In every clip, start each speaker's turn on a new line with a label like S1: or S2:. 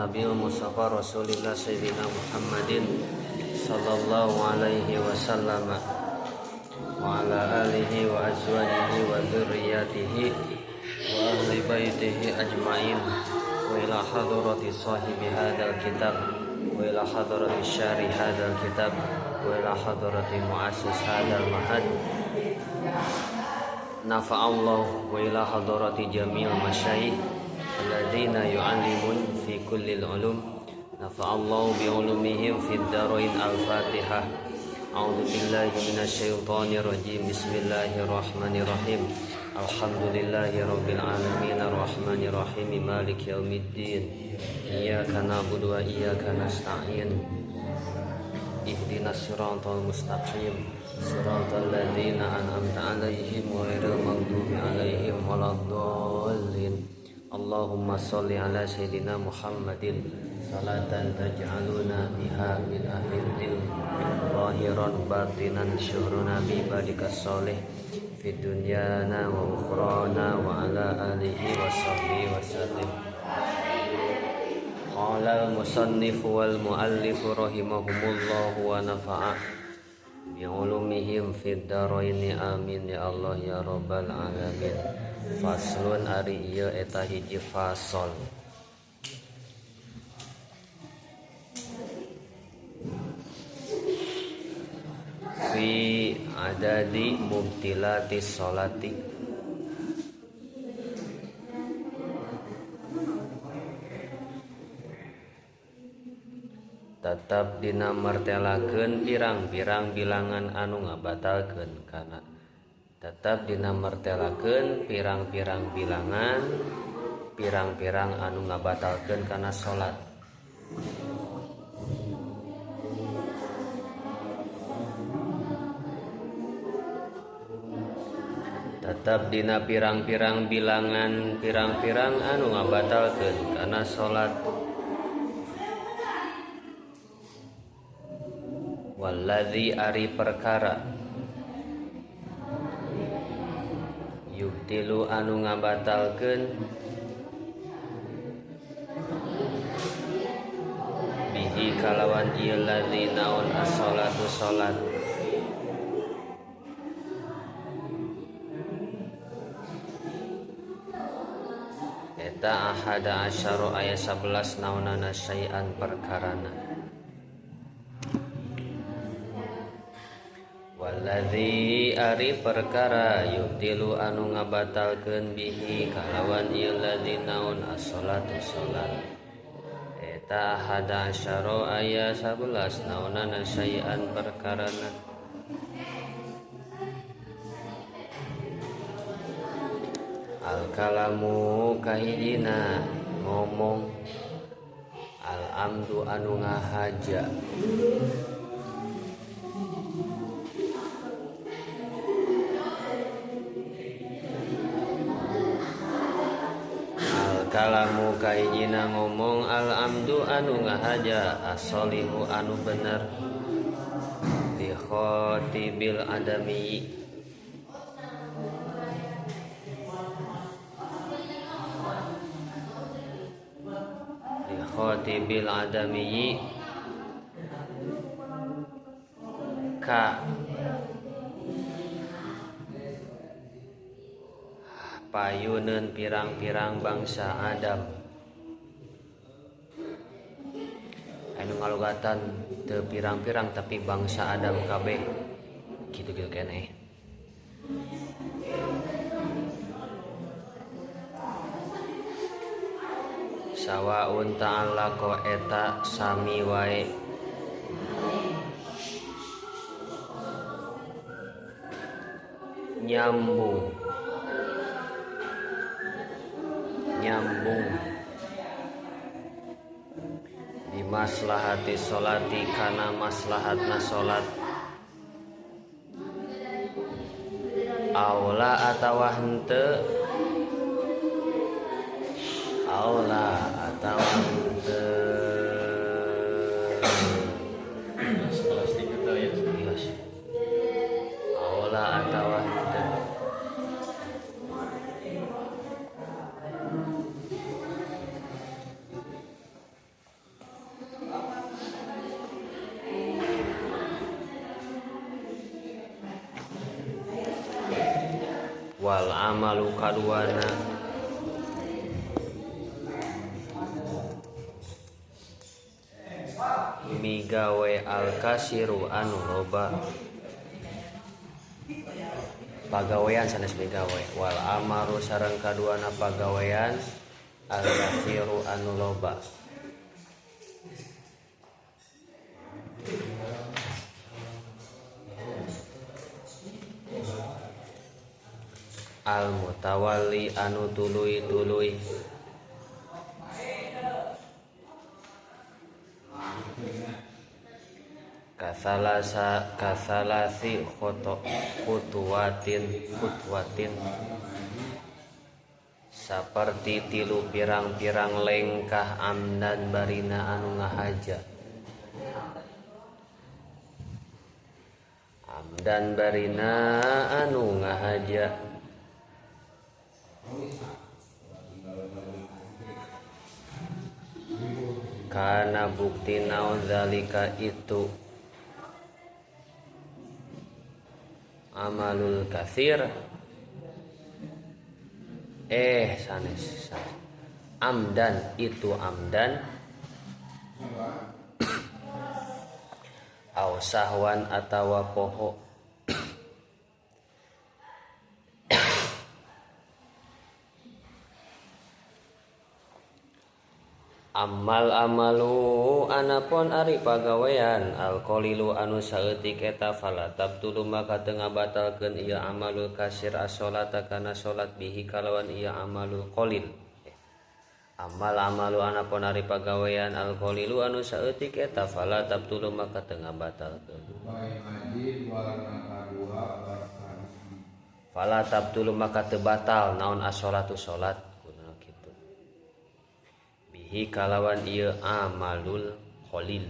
S1: Nabi Mustafa Rasulillah Sayyidina Muhammadin sallallahu alaihi wasallam wa ala alihi wa azwajihi wa dzurriyyatihi wa ahli baitihi ajmain wa ila hadrati sahibi hadzal kitab wa ila hadrati syari hadzal kitab wa ila hadrati muassis hadzal mahad nafa'allahu wa ila hadrati jamil masyayikh alladzina yu'allimun fi kullil ulum nafa'allahu bi ulumihim fid darain. Al-Fatihah. A'udzu billahi minasyaitonir rajim. Bismillahirrahmanirrahim. Alhamdulillahi rabbil alamin arrahmanir rahim maliki yaumiddin. Iyyaka na'budu wa iyyaka nasta'in. Ihdinas siratal mustaqim. Siratal ladzina an'amta 'alaihim ghairil maghdubi 'alaihim waladdallin. Allahumma sholli ala sayyidina Muhammadin salatan taj'aluna biha min ahlil ilm zahiran batinan syuhruna bi ibadikas sholih fid dunyana wa ukhrana wa ala alihi wa sahbihi wa sallim. Qala al-musannif wal muallif rahimahumullahu wa nafa'a bi ulumihim fid dharain. Amin ya Allah ya rabbal alamin. Faslun ari ieu eta hiji fasal. Fi adadi mubtilati sholati. Tetap dina martelakeun pirang-pirang bilangan anu ngabatalkeun kana. Tetap dina martelakeun pirang-pirang bilangan pirang-pirang anu ngabatalkeun kana salat. Tetap dina pirang-pirang bilangan pirang-pirang anu ngabatalkeun kana salat. Walladzi ari perkara yubtilu anu ngabatalkeun bihi kalawan ieu ladzi naon as-sholatu salat. Eta ahada asyara aya 11 naonana syai'an perkarana. Walladzi ari perkara yubtilu anu ngabatalkeun bihi kalawan ieu ladzi naon as-sholatu salat. Eta ahada asyara aya 11 naonana syai'an perkarana. Al-kalamu kahijina ngomong, al-amdu anu ngahaja. Al-kalamu kahijina ngomong, al-amdu anu ngahaja, as-solihu anu bener, li khatibil adami. Khatibil adami ka payuneun pirang-pirang bangsa Adam anu ngalugatan teu pirang-pirang tapi bangsa Adam kabeh kitu-kitu keneh. Sawaun ta'allaqo eta sami wae nyambung nyambung di maslahati sholati kana maslahatna sholat aula atawa henteu aula atawa henteu. Aula atawa henteu. Wal amalu kaduana migawe al kasiru anu loba pagawean sanes migawe. Wal amaru sareng kaduana pagawean al kasiru anu loba. Al mutawalli anu tuluy-tuluy kasalasa kasalasi khutwatin khutwatin saperti tilu pirang-pirang lengkah amdan barina anu ngahaja amdan barina anu ngahaja kana bukti naon zalika itu amalul katsir sanes amdan itu amdan au sahwan atawa poho amal amalu anapun ari pagawean alqalilu anu saeutik eta fala tabtulu maka teu ngabatalkeun ieu amalul kasir as-sholata kana salat bihi kalawan ieu amalul qalil. Amal amalu anapun ari pagawean alqalilu anu saeutik eta fala tabtulu maka teu ngabatalkeun. Fala tabtulu maka teu batal naon as-sholatu salat bihi kalawan ieu amalul qalil.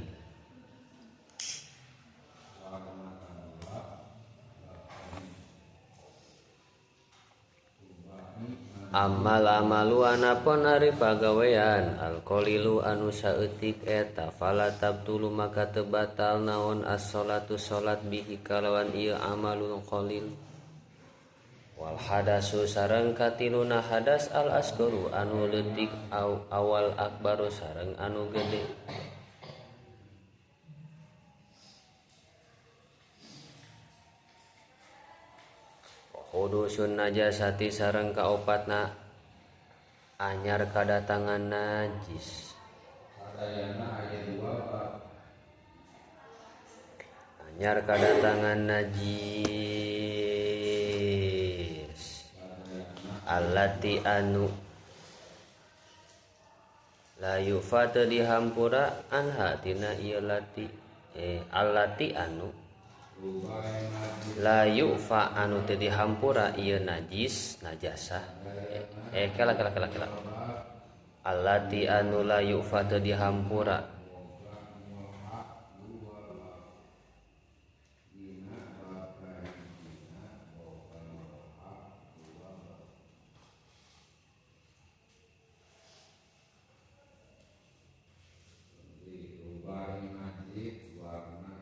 S1: Amal amalu anapun ari pagawean alqalilu anu saeutik eta fala tabtulu maka teu batal naon as-sholatu salat bihi kalawan ieu amalul qalil. Wal hadasu sareng katiluna hadas al asgharu anu leutik awal akbaru sareng anu gede. Hudusun najasati sareng kaopatna anyar kadatangan najis. Anyar kadatangan najis allati anu la yufa teu dihampura anha tina ieu lati allati anu la yufa anu teu dihampura ieu najis najasah kela kela kela kela allati anu la yufa teu dihampura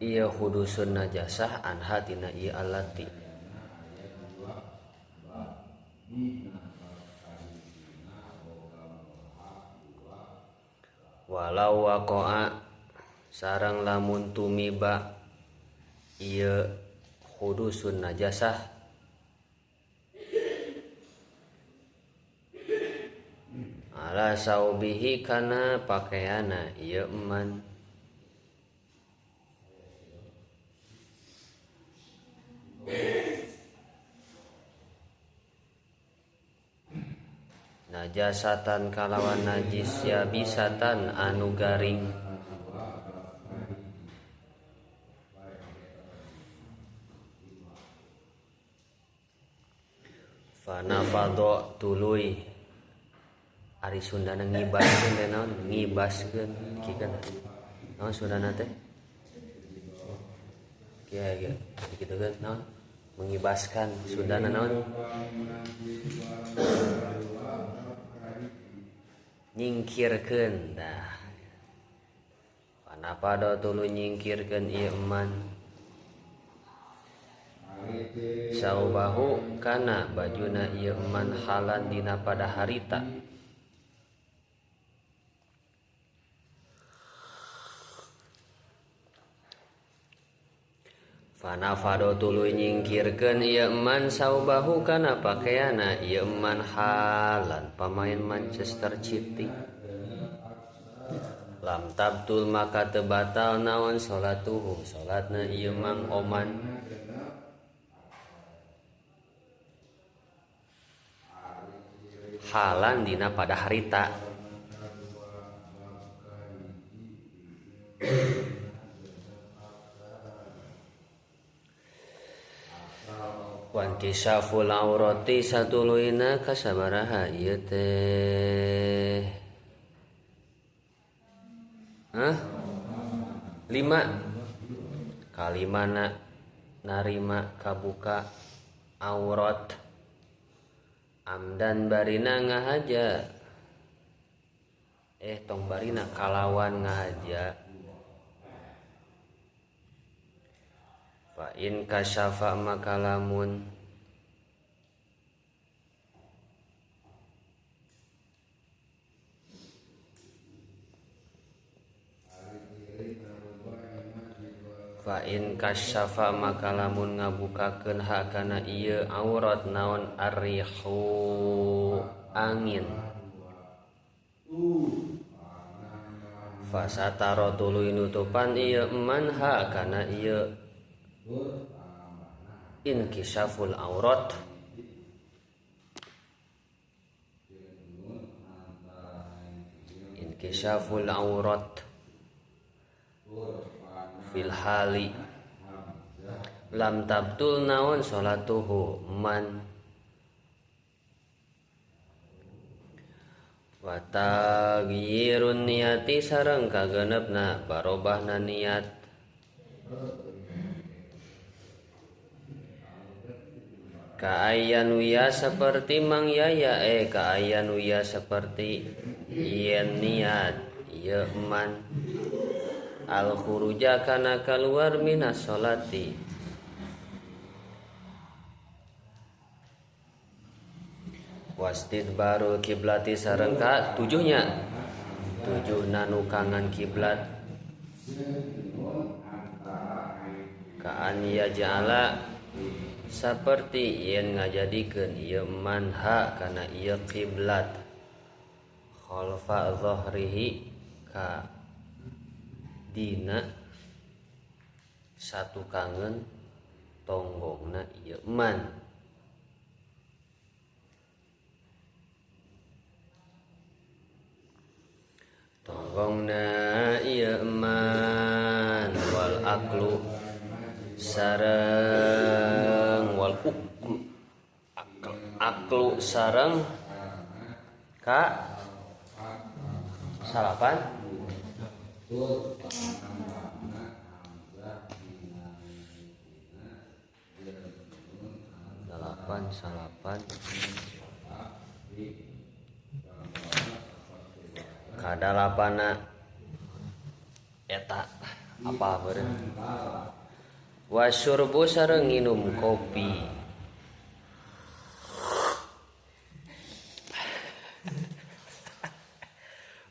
S1: ieu hudusun najasah anha tina ieu allati. Walau waqa'a sareng lamun tumiba ieu hudusun najasah ala saubihi kana pakaiana ieu eman. Najasatan kalawan najis yabisatan anu garing fanafado tuluy ari Sundana ngibaskeun teh naon ngibaskeun kieu kan naon Sundana teh kieu kitu kan naon mengibaskan Sundana naon nyingkirkeun dah panapado tuluy nyingkirkeun ieu eman. Saubahu kana bajuna ieu man halan dina pada harita. Fanafado tuluy nyingkirkeun ieu man saubahu kana pakeana ieu man halan pamain Manchester City. Lam tabtul maka teu batal naon salatuhu salatna ieu mang oman. Halan dina pada harita. Wankisaful aurati satuluyna kasabaraha ieu teh? Hah? 5. Kalimana narima kabuka aurat amdan barina ngahaja tong barina kalawan ngahaja. Fa in kasyafa maka lamun fa in kasyafa maka lamun ngabukakeun hakana ieu aurat naon arrihu angin. Fasatara tuluy nutupan ieu man hakana ieu inkishaful aurat. Inkishaful aurat fil hali lam tabtul naon salatuhu man wa taghyirun niyati sareng kagenepna barobahna niat. Kaayan wiya seperti mang yaya kaayan wiya seperti yen niat ieu man al khuruja kana kaluar minas sholati. Wastidbarul kiblati sareng ka tujuhnya tujuh nanukangan kiblat. Kaan yaj'ala saperti yen ngajadikeun ieu manha kana ieu kiblat khalfa dhahrihi ka dina satukangeun tonggongna ieu man. Tonggongna ieu man wal aklu sareng wal uklu aklu sareng ka salapan delapan salapan kadalapana eta apa beureum wasyurbu sareng nginum kopi.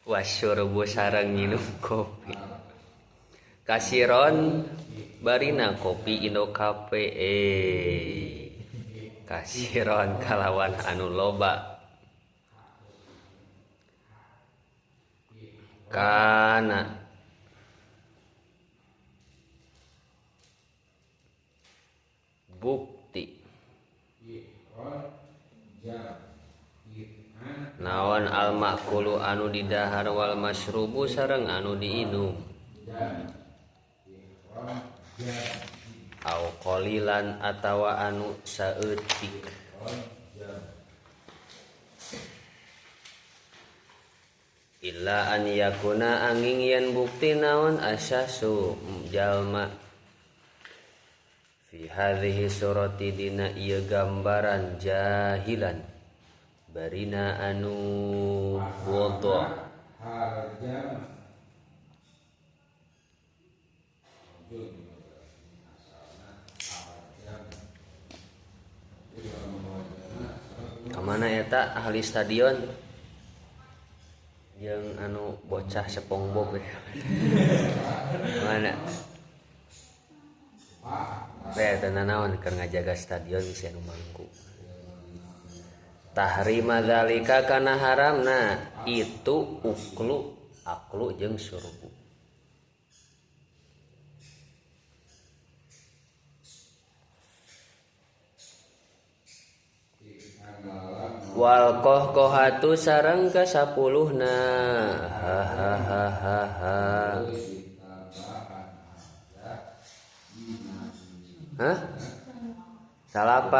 S1: Wasyurbu sareng nginum kopi. Kasiron barina kopi Indo Cafe kasiron kalawan anu loba. Kana bukti naon al makulu anu didahar wal masrubu sareng anu diinum au qalilan atawa anu saeutik. Illa an yakuna angin yen bukti naon asyasu jalma fi hadhihi surati dina ieu gambaran jahilan barina anu bodoh. Kemana eta ahli stadion jeung anu bocah SpongeBob ya. Mana? Teh teu nanaon keur ngajaga stadion bisi anu mangku. Tahrima zalika kana haramna itu uklu aklu jeung syurbu. Wal kohkohatu sareng ka 10na ha ha ha ha ha. Hah? 9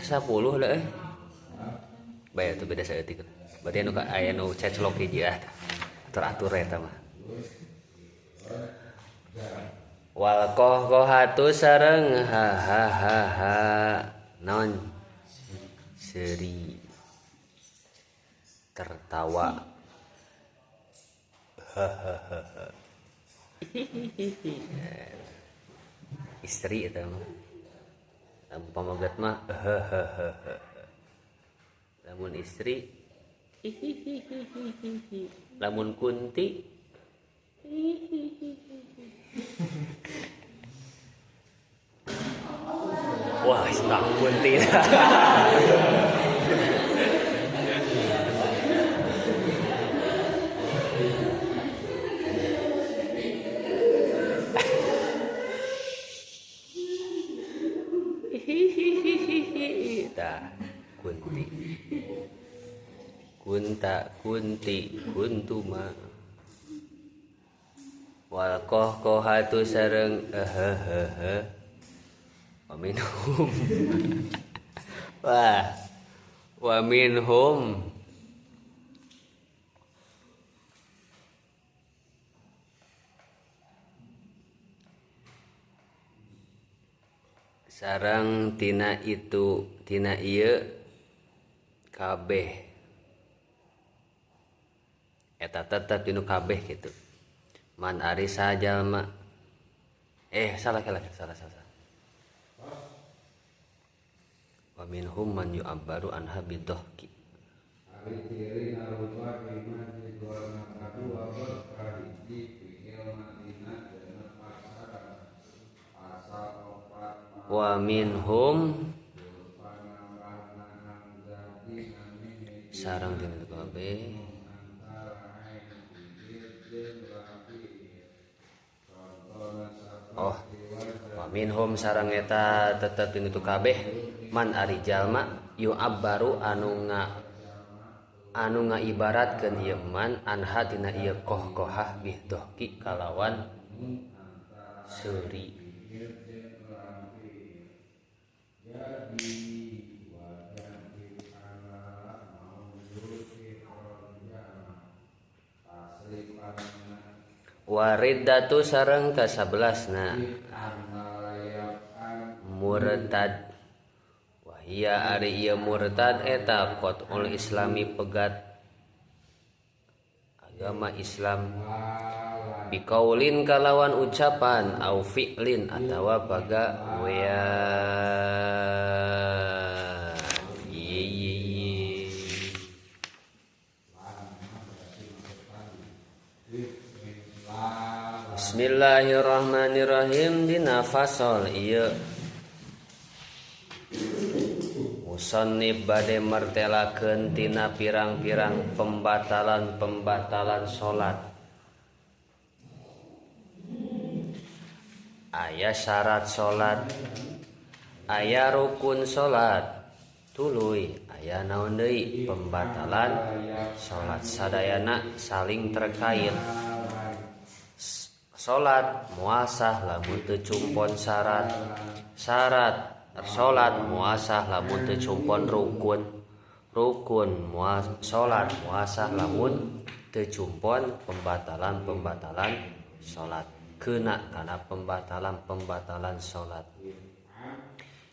S1: 10 lah eh. Bae atuh beda saeutik. Berarti anu aya nu ceclok hiji ah. Teratur eta mah. Wal kohkohatu sareng ha ha ha ha. Naon? Seri tertawa. Hahaha. Istri eta mah. Lamun pameget mah hahaha. Lamun istri hihihihihi. Lamun kunti hihihihi. Wah, tak kunti. Hihihihi. Tah, kunti. Kunta kunti kuntuma. Wal kohkohatu sareng ehehehe. Wa minhum. Wah. Wa minhum. Sareng tina itu tina ieu kabeh. Eta tetep dinu kabeh gitu. Man ari sajalma. Salah. Wa minhum man yu'abbaru anha bidhahki.
S2: Ari ciri ngarupa lima digorna kadua berkahiji fi'il madina dina pasaran pasal 4
S1: Wa minhum sareng dina kabeh oh wa minhum sareng eta tetep dina kabeh man ari jalma yu'abbaru anu ngaibaratkeun ieu man anha dina ieu kohkohah bihdohki kalawan seuri. Wariddatu sareng ka-11na murtad. Wahia ari ieu murtad eta qat'ul islami pegat agama Islam biqaulin kalawan ucapan au fi'lin atawa pagawean. Bismillahirrahmanirrahim. Dina fasal ieu musannif bade mertelakeun tina pirang-pirang pembatalan-pembatalan salat. Aya syarat salat, aya rukun salat, tuluy aya naon deui pembatalan salat sadayana saling terkait. Salat muasah lamun teu cumpon syarat, syarat salat muasah lamun teu cumpon rukun, rukun salat muasah lamun teu cumpon pembatalan-pembatalan salat, kena kana pembatalan-pembatalan salat.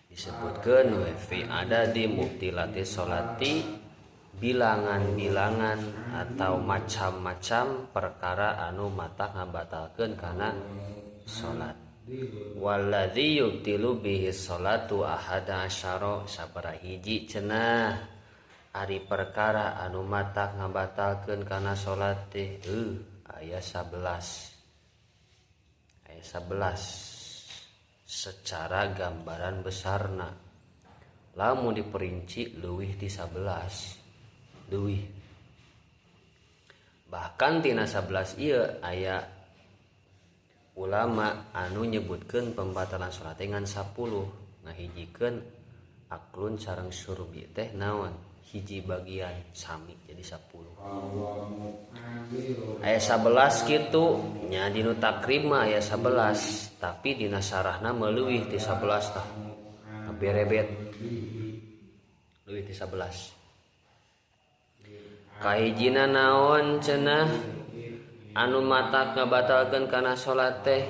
S1: Disebutkeun we fi adadi mubtilati salati, bilangan-bilangan atau macam-macam perkara anu mata ngabatalkeun kana salat. Walladzi yubtilu bihi sholatu ahada asyara sabaraha hiji cenah ari perkara anu matak ngabatalkeun kana salat teh aya 11. Aya 11 secara gambaran besarna. Lamun diperinci leuwih ti 11 leuwih. Bahkan tina 11 ieu aya ulama anu nyebutkeun pembatalan salat ngan 10 ngahijikeun aklun sareng syurbi teh naon hiji bagian sami jadi 10. Aya 11 kitu nya dinu takrib mah aya 11 tapi dina sarahna meuleuwih ti 11 tah. Berebet leuwih ti 11. Kahijina naon cenah anu matak ngabatalkeun kana salat teh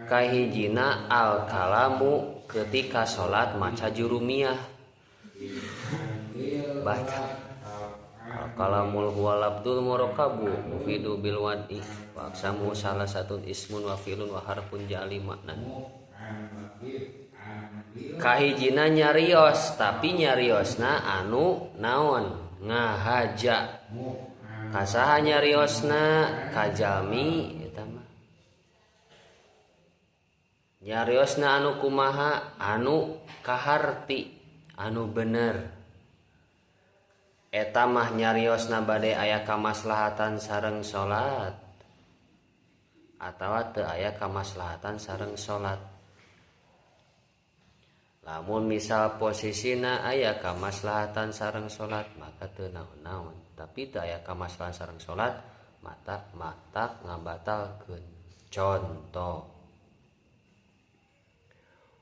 S1: kahijina al kalamu ketika salat maca jurumiyah. Baca al kalamul huwa labdul murakabu mufidu bil wad'i wa aqsamu salah satun ismun wa fi'lun wa harfun ja'ali makna. Kahijina nyarios tapi nyariosna anu naon ngahaja. Kasaha nyariosna kajalmi eta mah. Nyariosna anu kumaha anu kaharti anu bener. Eta mah nyariosna bade aya kamaslahatan sareng salat atawa teu aya kamaslahatan sareng salat. Lamun misal posisina aya kamaslahatan sareng salat maka teu naon-naon. Tapi teu aya kamaslahan sareng salat mata matak ngabatalkeun. Contoh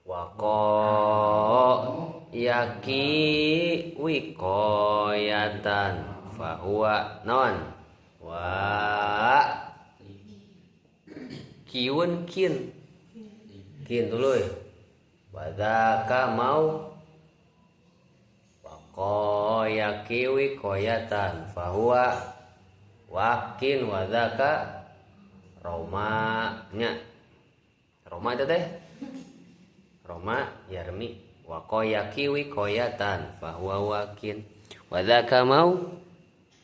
S1: waqo yaki wiqayatan fahuwa naon wa kiun kin kin tuluy wadaka mau waqo yaki wiqayatan fahuwa wakin wadaka roma nya roma itu teh Roma yarmi waqayaki wiqayatan fahuwa wakin wadaka mau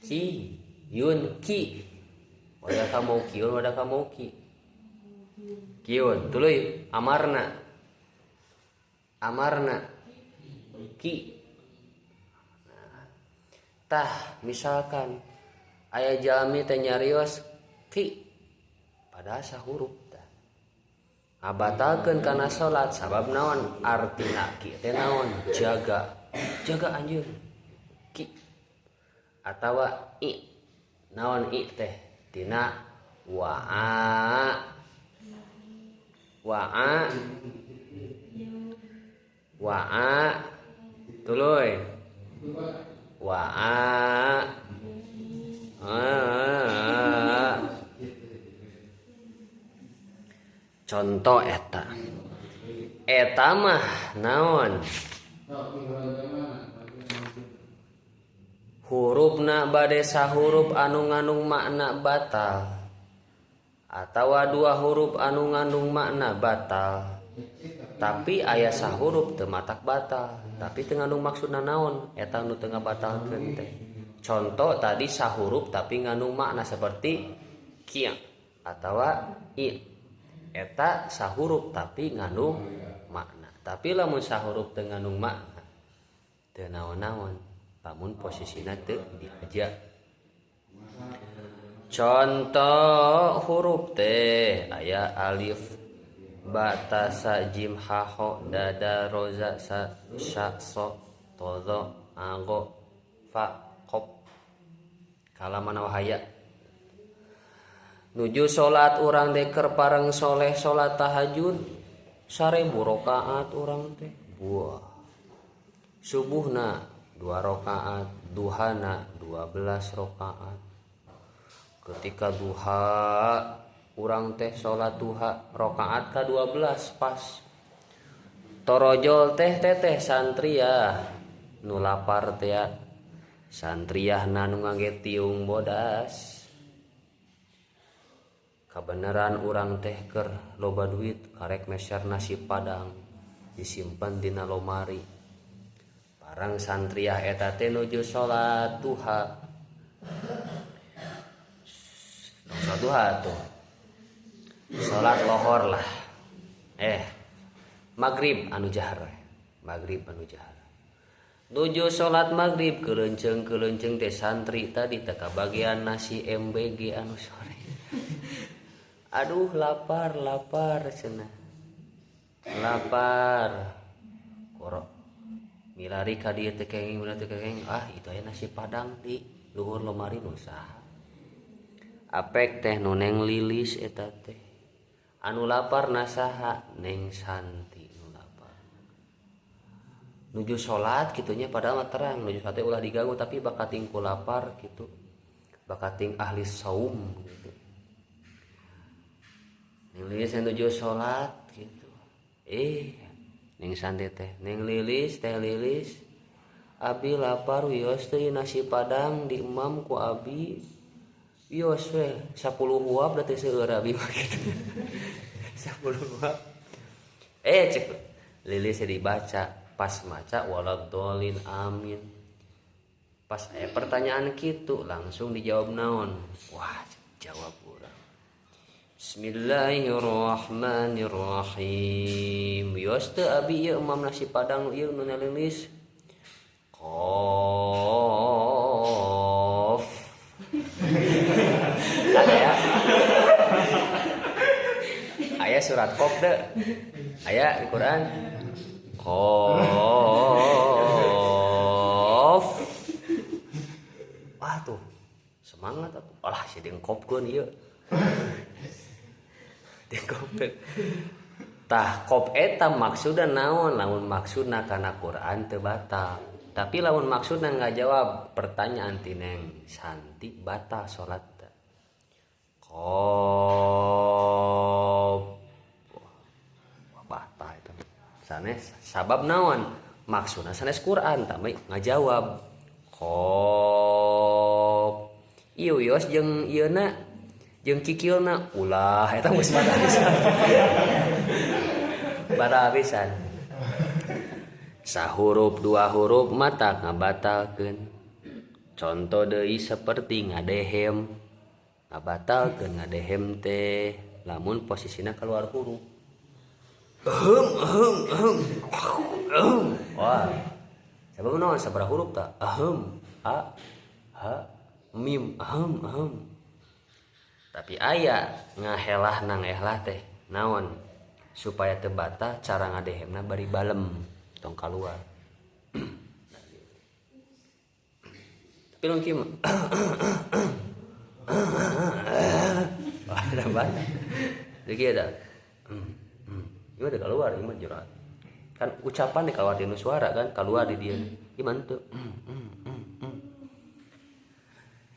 S1: ki yun ki wadaka mau kiun wadaka mau ki kiun tuluy amarna amarna ki. Nah, tah misalkan aya jalmi teh nyarios ki padahal sahurup ngabatalkeun kana salat sabab naon artina ki teh naon jaga jaga anjeun ki atawa i naon i teh tina waa waa waa tuluy waa contoh eta eta mah naon hurufna bade sahurup anu ngandung makna batal atawa dua huruf anu ngandung makna batal tapi aya sahurup teu matak batal tapi teu ngandung maksudna naon eta nu teu ngabatalkeun teh. Contoh tadi sahurup tapi ngandung makna seperti ki atawa i eta sahurup tapi ngandung makna. Tapi lamun sahurup teu ngandung makna teu naon-naon lamun posisina teu dihaja. Contoh huruf teh aya alif ba ta sa jim ha ho dada roza sa sha so to zo a go fa qop kalamana wahaya. Nuju salat urang teh keur pareng soleh salat tahajud 1000 rakaat urang teh. Buah. Subuhna 2 rakaat, duhana 12 rakaat. Ketika duha urang teh salat duha rakaat ka 12 pas. Torojol teh teteh santriah nu lapar teh ya. Santriahna nu ngangge tiung bodas. Kabeneran urang teh keur loba duit karek meser nasi padang disimpen dina lomari. Barang santriah eta teh nuju salat duha. Salat duha tuh. Salat lohor lah. Maghrib anu jahar. Maghrib anu jahar. Nuju salat maghrib keleunceng-keleunceng teh santri tadi teh kabagian nasi MBG anu sore. Aduh lapar lapar cenah. Lapar. Korok. Milari ka dieu teh kenging milari teh kenging, ah itu aya nasi padang di luhur lomari nu saha. Apek teh nu neng lilis eta teh. Anu lapar na saha? Neng Santi nu lapar. Nuju salat kitunya padahal mah terang nuju salat ulah diganggu tapi bakating ku lapar kitu. Bakating ahli saum gitu. Neng Lilis nuju salat gitu. Neng Santi teh, Neng Lilis teh Lilis. Abi lapar wios teh nasi padang di emam ku abi. Wios we 10 huap da teh seueur abi mah kitu. 10 huap. Cek Lilis dibaca pas maca waladhdallin amin. Pas aya pertanyaan kitu langsung dijawab naon? Wah, jawab urang. Bismillahirrahmanirrahim. Wios teu abi ieu emam nasi padang ieu nu lilis. Qaf. Aya. Aya surat Qaf teu? Aya di Quran. Qaf. Wah tuh. Semangat atuh. Alah si dengkopkeun ieu. Dengkopkeun. Tah qaf eta maksudna naon? Lamun maksudna kana Quran teu batal. Tapi lamun maksudna ngajawab pertanyaan ti Neng Santi batal salat teh. Qaf. Wah, batal eta. Sanes sabab naon? Maksudna sanes Quran tah ngajawab. Qaf. Ieu wios jeung ieuna jeung kikilna ulah eta geus batal pisan. Batal pisan. Sahurup dua huruf mata ngabatalkeun. Contoh deui seperti ngadehem. Ngabatalkeun ngadehem teh lamun posisina keluar huruf. Ehem ehem ehem. Ehem. Wah. Sabab naon sabaraha huruf tah? Ehem, a h mim, ehem ehem. Tapi aya ngahelah nang ehlah teh naon? Supaya teu batal cara ngadehemna bari balem tong kaluar. Tapi lamun kieu mah ada batal. Jadi kieu da. Ieu mah keluar ieu mah jerat. Kan ucapan di keluar di suara kan keluar di dia. Ieu mah teu.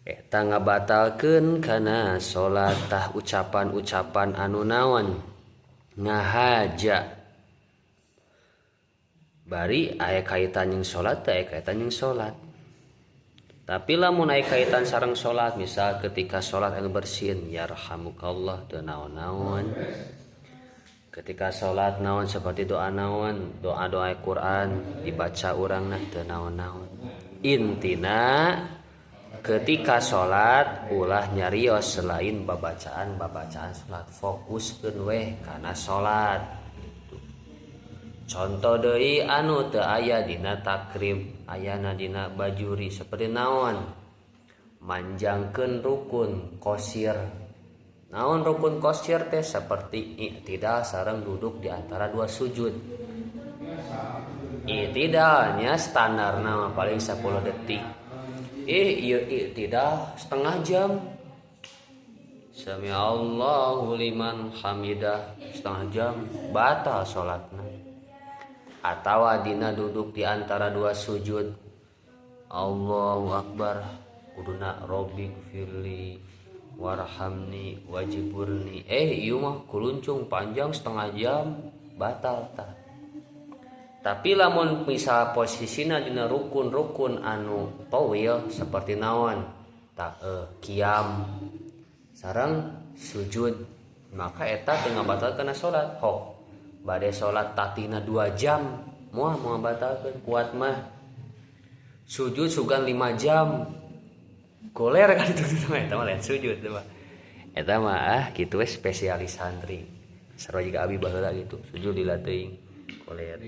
S1: Eta ngabatalkeun kana salat tah ucapan-ucapan anu naon? Ngahaja. Bari aya kaitan jeung salat teh aya kaitan jeung salat. Tapi lamun aya kaitan sareng salat misal ketika salat anu bersin yarhamukallah teu naon-naon. Ketika salat naon seperti doa naon, doa-doa Quran dibaca urangna teu naon-naon. Intina ketika salat ulah nyarios selain babacaan-babacaan salat, fokuskeun weh kana salat. Contoh deui anu teu aya dina takrib, ayana dina bajuri seperti naon? Manjangkeun rukun qosir. Naon rukun qosir teh seperti i'tidal sareng duduk di antara dua sujud. I'tidalnya standarna mah paling 10 detik. Ieu i'tidal setengah jam. Sami'allahu liman hamidah setengah jam batal salatna. Atawa dina duduk di antara dua sujud. Allahu akbar kuduna robbi gfirli warhamni wajburni. Ieu mah kuluncung panjang setengah jam batal tah. Tapi lamun misal posisina dina rukun-rukun anu tawil seperti naon? Qiyam sareng sujud, maka eta teu ngabatalkeun salat. Hok bade salat tatina 2 jam moal ngabatalkeun, kuat mah. Sujud sugan 5 jam goler kan itu mah, eta mah lain sujud teh mah. Eta mah ah kitu we spesialis santri. Sarua jiga abi baheula gitu, sujud lila teuing goler.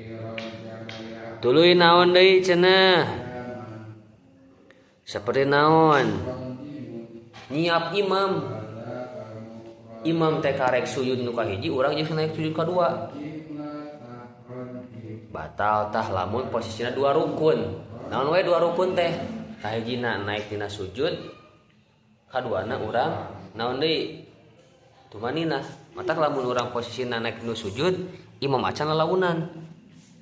S1: Tuluy naon deui cenah? Seperti naon? Nyiap imam. Imam teh karek sujud nu kahiji, urang jeung naik sujud kadua. Batal tah lamun posisina 2 rukun. Naon we 2 rukun teh? Kahijina naik tina sujud, kaduana urang naon deui? Tumanina. Matak lamun urang posisina naik nu sujud, imam acan lalaunan.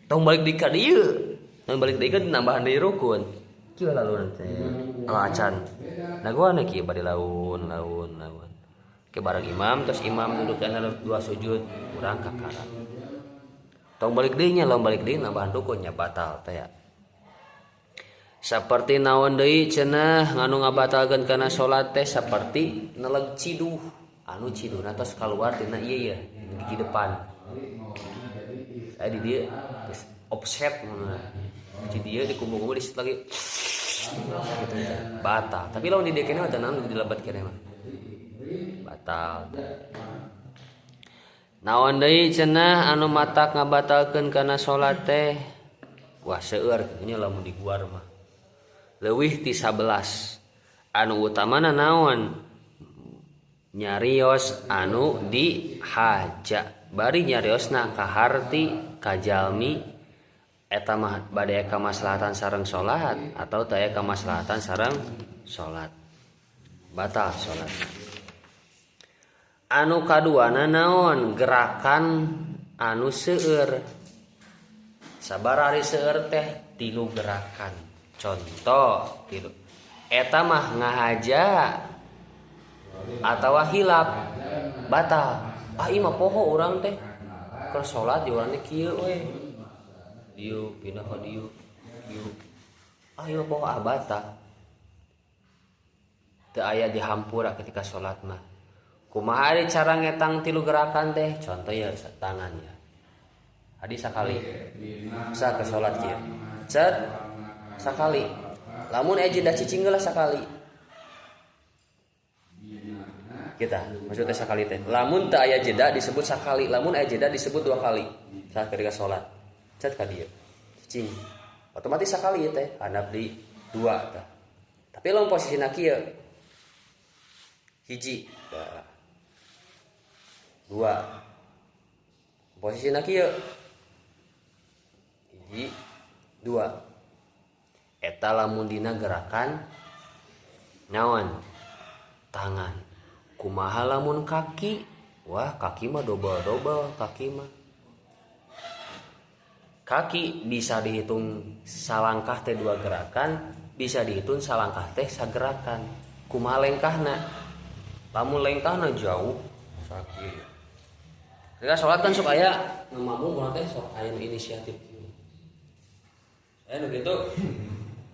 S1: Tong balik deui ka dieu. Tong balik deui ka nambahan deui rukun. Kieu lalaunan teh. Acan. Nah gua na kieu bade laun laun laun. Ke bareng imam, terus imam duduk dan 2 sujud, urang kakara. Tong balik deui nya, lamun balik deui nambahan rukun nya batal teh ya. Saperti naon deui cenah nganu ngabatalkeun kana salat teh saperti neleg ciduh. Anu ciduhna tos kaluar tina ieu ya, gigi depan. Aya di dieu geus offset mun. Di dieu dikumpul-kumpul di situ lagi. Gitu teh. Batal. Tapi lamun di dieu keneh mah teu naon dilebat keneh mah. Batal. Naon deui cenah anu matak ngabatalkeun kana salat teh? Wah seueur nya lamun diguar mah. Leuwih ti 11. Anu utamana naon? Nyarios anu dihaja. Bari nyariosna kaharti kajalmi eta mah bade kamaslahatan sareng salat atau teu aya kamaslahatan sareng salat. Batal salat. Anu kaduana naon? Gerakan anu seueur. Sabar ari seueur teh 3 gerakan. Contoh 3. Eta mah ngahaja atawa hilap batal. Ah ieu mah poho urang teh. Keur salat di urang teh kieu we. Dieu pindah ka dieu. Dieu. Ah ieu mah poho ah batal. Teu aya dihampura ketika salat mah. Kumaha ari cara ngetang 3 gerakan teh? Contoh ya tangan ya. Hadi sakali. Sa ke salat kieu. Cet sakali. Lamun aya jeda cicing geus sakali. Kita maksudnya sakali teh. Lamun teu aya jeda disebut sakali, lamun aya jeda disebut 2 kali. Saat ketika salat. Cet ka dieu. Cicing. Otomatis sakali ieu teh, handap di 2 tah. Tapi lamun posisina kieu. Hiji. Tah. 2. Posisina kieu. Hiji, 2. Eta lamun dina gerakan naon? Tangan. Kumaha lamun kaki? Wah, kaki mah dobel-dobel kaki mah. Kaki bisa dihitung salangkah teh 2 gerakan, bisa dihitung salangkah teh sagerakan. Kumaha lengkahna? Lamun lengkahna jauh sakit. Ketika sholat kan sok aya ngamamu urang teh sok aya nu inisiatif. Aya nu kitu.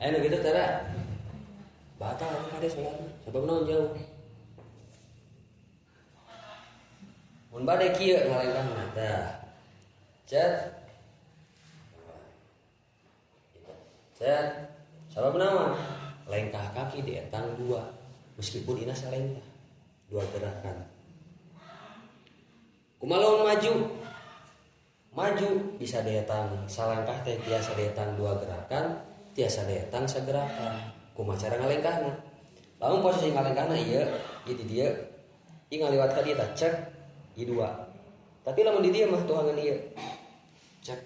S1: Aya nu kitu teh batal kade sholatna sabab naon jauh. Mun bade kieu ngalengkahna tah. Cet. Cet. Sabab naon? Lengkah kaki dietang 2. Meskipun ina salengkah 2 gerakan. Kumaha lamun maju? Maju bisa dietang salangkah teh tiasa dietang 2 gerakan, tiasa dietang sagerakan. Kumaha cara ngalengkahna? Lamun posisi ngalengkahna ieu, ieu di dieu, ieu ngaliwat ka dieu tah cek ieu 2. Tapi lamun di dieu mah tuangan ieu. Cek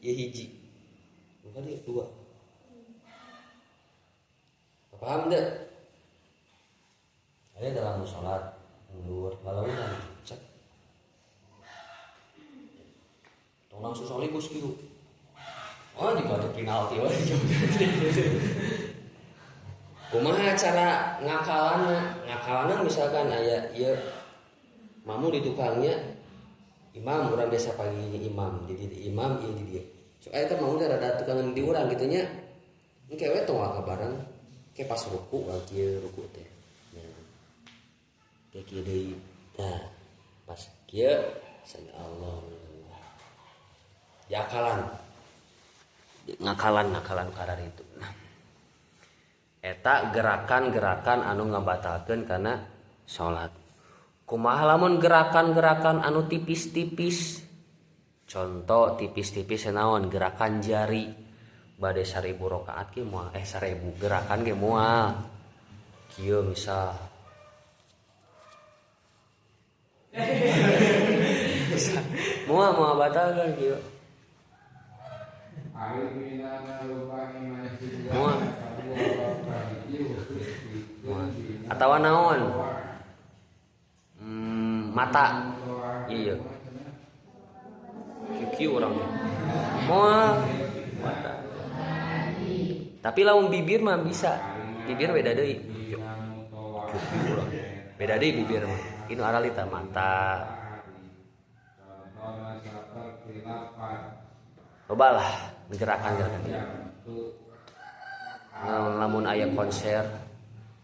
S1: ieu hiji. Maka dieu 2. Paham deh? Ada dalam sholat mundur lalaunan cek. Tong langsung sekaligus kieu. Oh, jika ada penalti wah. Kumaha cara ngakalana? Ngakalana misalkan aya ieu mamu di tukangnya imam, urang biasa panggilnya imam. Jadi imam ieu di dieu. Sok aya teh mamu teh rada tukangan di urang kitu nya. Engke we tong kabarang ke pas ruku wa kieu ruku teh. Nah. Ke kieu deui. Nah, pas kieu sami Allah. Diakalan. Ngakalan karar itu. Nah, eta gerakan-gerakan anu ngabatalkeun kana salat. Kumaha lamun gerakan-gerakan anu tipis-tipis? Contoh tipis-tipis naon, gerakan jari. Bade 1000 rakaat ge moal, 1000 gerakan ge moal. Kieu misal. Moal batal kan kieu. Moal. Atawa naon? Mata. Iya. Kieu urang. Moal mata. Tapi lamun bibir mah bisa. Bibir beda deui. Beda deui bibir mah. Inu aralita mata. Loba lah gerakan-gerakan. Lamun aya konser,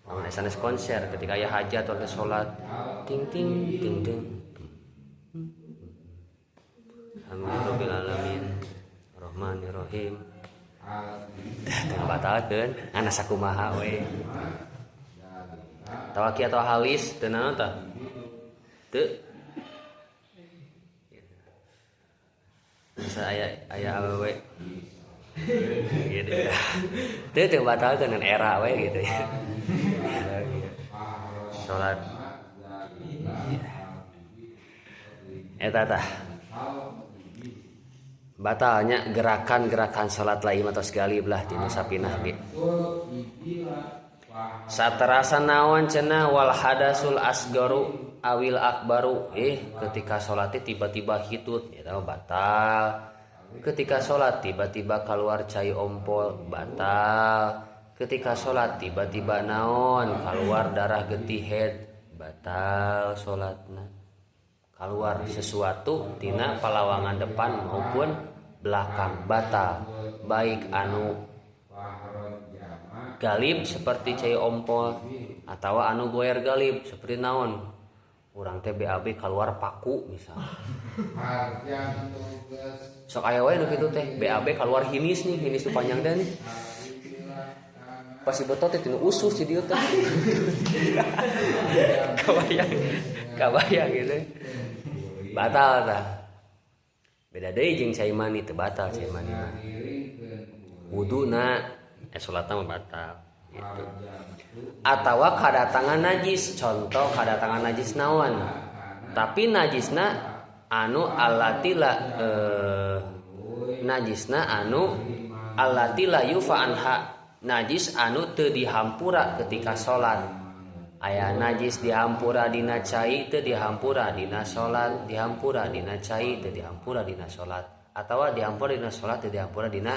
S1: lamun sanes konser ketika aya hajat atau salat, ting ting ting ting. Alhamdulillahirabbil alamin. Arrahmanirrahim. Teu batalkeun, ngan sakumaha we. Tawaki atau halis teu naon tah? Teu. Bisa aya awewe. Gitu. Teu teu batalkeun ngan era we gitu ya. Salat. Eta tah. Batalnya gerakan-gerakan salat lain atas galib lah dina sapinah ge. Saterasa naon cenah wal hadasul asgaru awil akbaru. Ketika salat tiba-tiba hitut eta batal. Ketika salat tiba-tiba keluar cai ompol batal. Ketika salat tiba-tiba naon keluar darah getih head batal salatna. Keluar sesuatu tina palawangan depan maupun belakang batal, baik anu galib seperti cai ompol atau anu goer galib seperti naon urang teh BAB keluar paku misal. Sok aya wae nu kitu teh BAB keluar hinis nih, hinis tu panjang teh nih. Pasti betot teh tina usus di dieu teh. Kabayang gitu. Batal tah. Beda deui jeung cai mani teu batal cai mani mah. Wuduna salatna mah batal gitu. Atawa kadatangan najis, contoh kadatangan najis naon? Tapi najisna anu allatila najisna anu allatila yufa anha, najis anu teu dihampura ketika salat. Aya najis dihampura dina cai teu dihampura dina salat, dihampura dina cai teu dihampura dina salat, atawa dihampura dina salat teu dihampura dina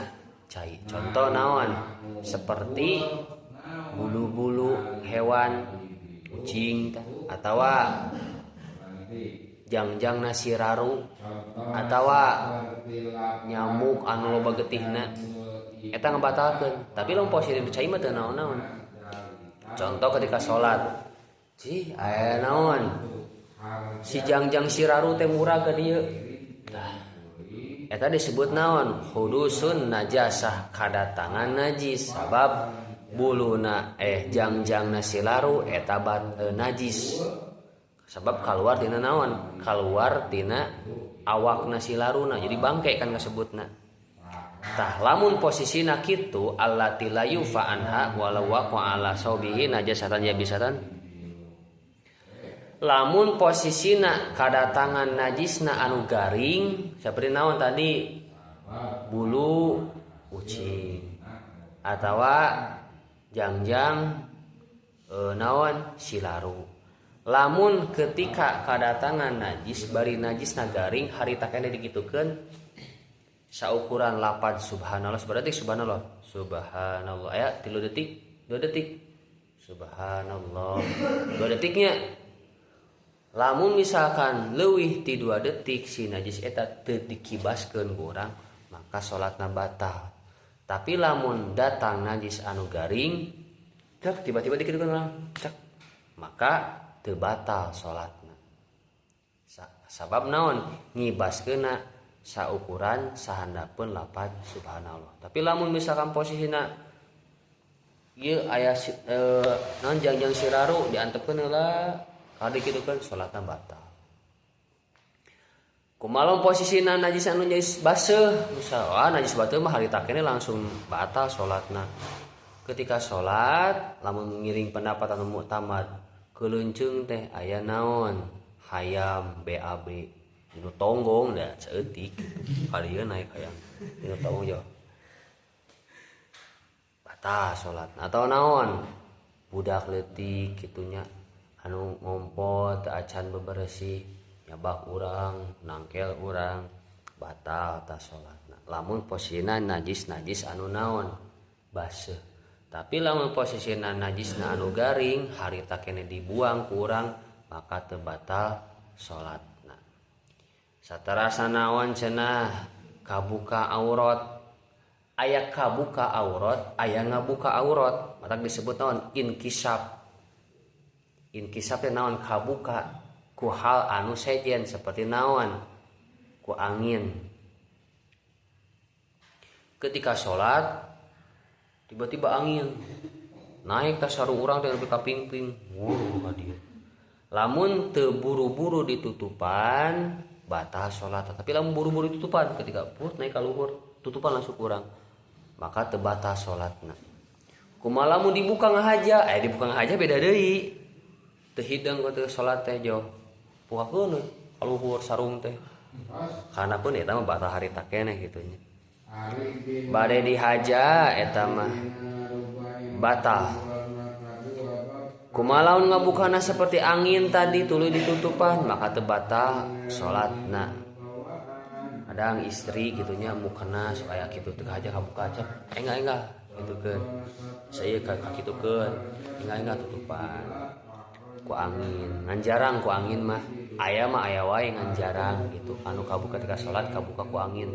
S1: cai. Contoh naon? Seperti bulu-bulu hewan kucing atawa jangjang nasi raru atawa nyamuk anu loba getihna eta ngabatalkeun. Tapi lamun posisi di cai mah teu naon-naon. Contoh ketika salat, cih aya naon? Si jangjang si raru teh murah ka dieu. Tah eta disebut naon? Hudusun najasah, kadatangan najis sabab buluna jangjang nasi laru eta najis. Sabab keluar tina naon? Keluar tina awak nasi laruna, jadi bangke kan kasebutna. Tah lamun posisina kitu allati la yufa anha walau waqa ala saubihi najasatan yabisatan. Lamun posisina kadatangan najisna anu garing seperti naon tadi? Bulu kucing atawa jangjang naon silaru. Lamun ketika kadatangan najis bari najisna garing harita keneh dikitukeun saukuran lapad subhanallah berarti subhanallah subhanallah aya 3 detik 2 detik subhanallah 2 detiknya. Lamun misalkan leuwih ti 2 detik si najis eta teu dikibaskeun ku urang maka salatna batal. Tapi lamun datang najis anu garing cek tiba-tiba dikitukeun urang cek maka teu batal salatna. Sabab naon ngibaskeunna saukuran sahandapeun lapad subhanallah. Tapi lamun misalkan posisina ieu aya naon jangjang siraru diantepkeun heula kadi kitu kan salatna batal. Kumaha posisina najis anu najis baseuh, misal wah najis baseuh mah harita keneh langsung batal salatna. Ketika salat lamun ngiring pendapat anu muktamad keleunceung teh aya naon hayam BAB nu tonggong da saeutik kalieu naik hayam nu tonggong yo batal salat atau naon budak leutik kitunya anu ngompol teu acan beberesih nyabak urang nangkel urang batal ta salatna lamun posisina najis-najis anu naon baseuh. Tapi lamun posisina najisna anu garing harita keneh dibuang ku urang maka teu batal salatna. Saterasna naon cenah kabuka aurat, aya kabuka aurat aya ngabuka aurat matak disebut naon inkisaf. Inkisaf teh naon kabuka ku hal anu sejen seperti naon ku angin. Ketika salat tiba-tiba angin naik tas sarung urang teh lebih ka pingping. Wuh ka dieu. Lamun teu buru-buru ditutupan batal salat. Tapi lamun buru-buru ditutupan ketika put naik ka luhur tutupan langsung kurang maka teu batal salatna. Kumaha lamun dibuka ngahaja? Dibuka ngahaja beda deui. Teu hideng teu salat teh jauh. Bukakeun ka luhur sarung teh. Karena pun eta mah batal harita keneh kitu nya. Bade dihaja eta mah batal. Kumaha lamun ngabukana seperti angin tadi tuluy ditutupan maka teu batal salatna. Kadang istri gitunya mukena sok aya kitu teu haja kabuka cek enggak gitukeun. Saya ka kitukeun enggak tutupan ku angin. Ngan jarang ku angin mah. Aya mah aya wae ngan jarang gitu. Anu kabuka ketika salat kabuka ku angin.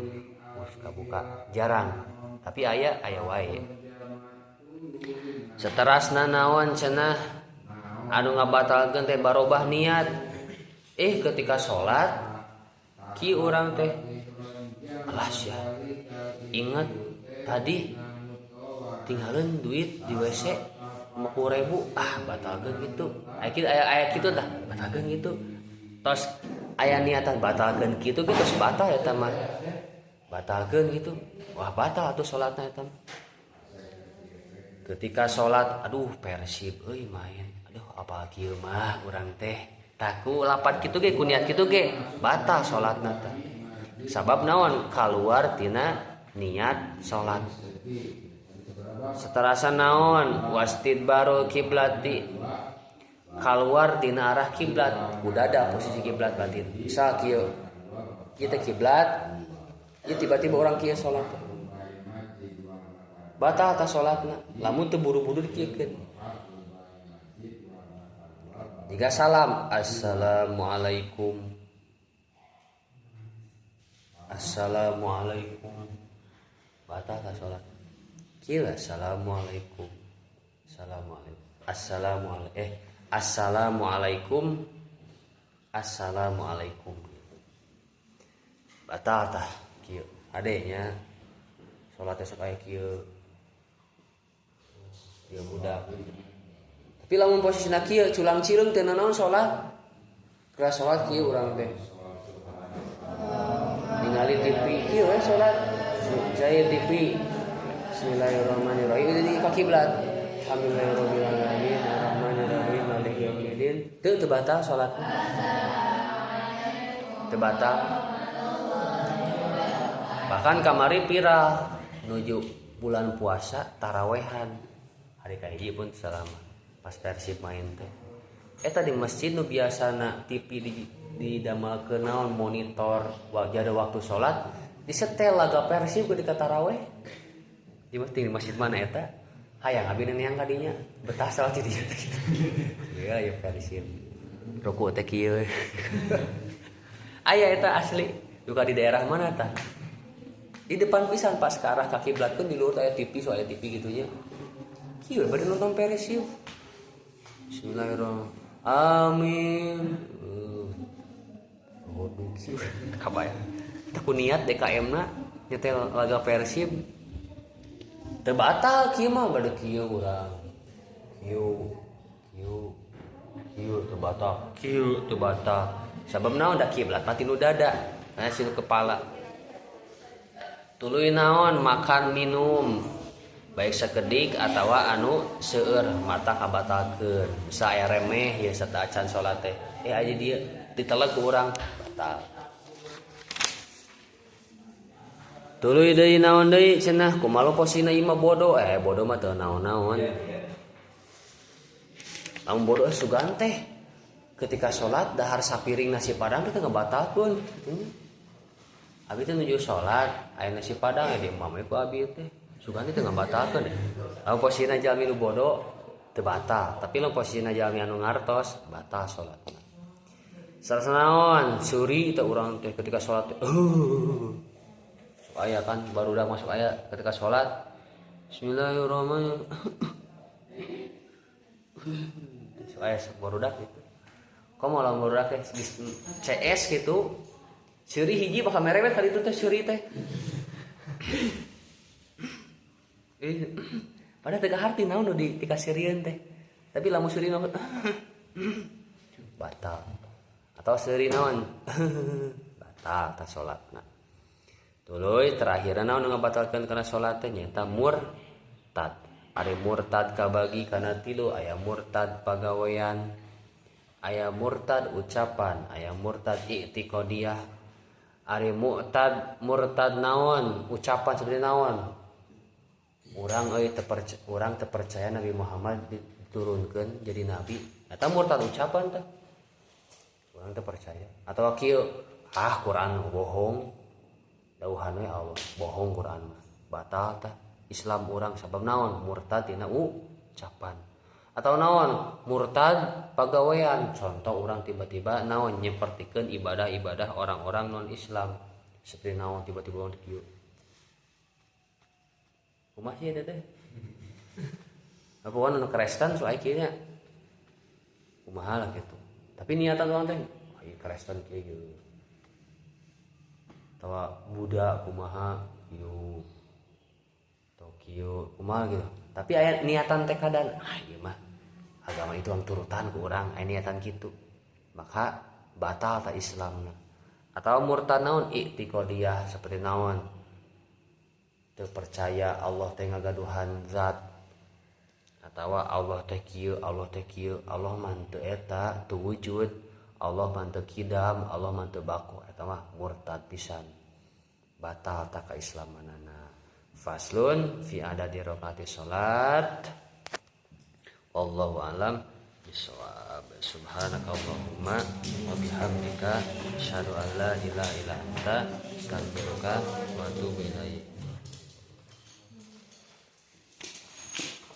S1: Kabuka jarang tapi aya wae. Seterasna naon cenah anu ngabatalkeun teh barobah niat. Ketika salat ki urang teh alas ya ingat tadi tinggalin duit di WC 50.000 ah batalkeun gitu. Aya kitu tah batalkeun gitu. Tos aya niatan batalkeun kitu ge tos batal eta mah. Batalkeun gitu. Wah batal atuh salatna eta. Ketika salat aduh Persib euy main. Aduh apal kieu mah urang teh. Taku lapat kitu ge ku niat kitu ge batal salatna teh. Sabab naon kaluar tina niat salat. Seterasa naon wastidbarul kiblati kaluar tina arah kiblat kudada posisi kiblat batin. Misal kieu kita kiblat ya tiba-tiba orang kieu salat batal ta salatna lamun teu buru-buru dikieukeun. Jika salam assalamualaikum assalamualaikum batal ta salat. Kieu assalamualaikum assalamualaikum assalamualaikum assalamualaikum assalamualaikum batal tah kieu adenya salat esok aya kieu dia budak. Tapi lamun posisina kieu culang cireung teu nanaon salat keras salat kieu urang teh ningali TV kieu we salat jaya TV bismillahirrahmanirrahim jadi ka kiblat alhamdulillahirabbil alamin arrahmanirrahim maliki yaumiddin teu batal salatna teu batal. Bahkan kamari viral nuju bulan puasa tarawehan hari kahiji pun selama pas Persib main teh eta di masjid nu biasana TV di damalkeun naon monitor ada waktu salat disetel laga Persib ketika taraweh di masjid mana eta hayang abi neang kadinya betah salat di dieu gitu ya ya Persib roku teh kieu aya eta asli duka di daerah mana tah di depan pisan pas ke arah ka kiblat kan di luhur aya TV so aya TV gitunya kieu bade nonton Persib bismillahirrahmanirrahim amin. Oh Kabayang. Teu ku niat DKM na nyetel laga Persib. Teu batal kieu mah bade kieu urang. Kieu kieu kieu teu batal, kieu teu batal. Sabab naon da kiblat mah tinu dada, nah sinu kepala. Tuluy naon makan minum baik sakedik atawa anu seueur mata kabatalkeun. Bisa aya remeh ieu sateuacan salat teh. Aja dia diteleg ku urang batal. Tuluy deui naon deui cenah kumaha posina ieu mah bodoh. Bodoh mah teu naon-naon. Lamun bodoh sugan teh ketika salat dahar sapiring nasi padang teh ngabatalkeun. Abi teh nuju salat aya nasi padang di mame ku abi teh. Sugan teh ngabatalkeun. Lamun posisina jalmi nu bodoh teu batal, tapi lamun posisina jalmi anu ngartos batal salatna. Sareng naon suri teh urang teh ketika salat teh sok aya kan barudak masuk aya ketika salat bismillahirrahmanirrahim. Sok aya barudak gitu. Komo lamun barudak teh CS gitu. Seuri hiji bakal merewet kali itu teh seuri teh. Padahal teu kaharti naon nu dikasirieun teh. Tapi lamun seuri mah batal. Atau seuri naon batal ta salatna. Tuluy terakhirna naon nu ngabatalkeun kana salat teh nyaeta murtad. Ari murtad kabagi kana tilu, aya murtad pagawean, aya murtad ucapan, aya murtad i'tiqadiyah. Ari murtad naon ucapan seperti naon urang euy urang teu percaya Nabi Muhammad diturunkeun jadi nabi eta murtad ucapan teh urang teu percaya atawa kieu ah Quran bohong dauhan we Allah bohong Quran mah batal tah Islam urang sabab naon murtad tina ucapan atau naon murtad pagawean contoh orang tiba-tiba naon nyepertikeun ibadah-ibadah orang-orang non Islam seperti naon tiba-tiba orang kieu kumaha sih teh apa anu Kristen so aya kieu nya kumaha lah gitu tapi niatan urang teh ieu Kristen kieu atawa Buddha kumaha kieu Tokyo kumaha gitu tapi aya niatan teh kadan ah ieu mah agama itu ang turutan ku urang aya niatan kitu maka batal ta Islamna atau murtad naon i'tiqadiyah seperti naon teu percaya Allah teh ngagaduhan zat atawa Allah teh kieu Allah teh kieu Allah mah teu eta teu wujud Allah mah teu kidam Allah mah teu baku eta mah murtad pisan batal ta kaislamanana. Faslun fi adadi rakaati salat. Wallahu a'lam bishawab. Subhanakallahumma wa bihamdika asyhadu an la ilaha illa anta astaghfiruka wa atubu ilaik.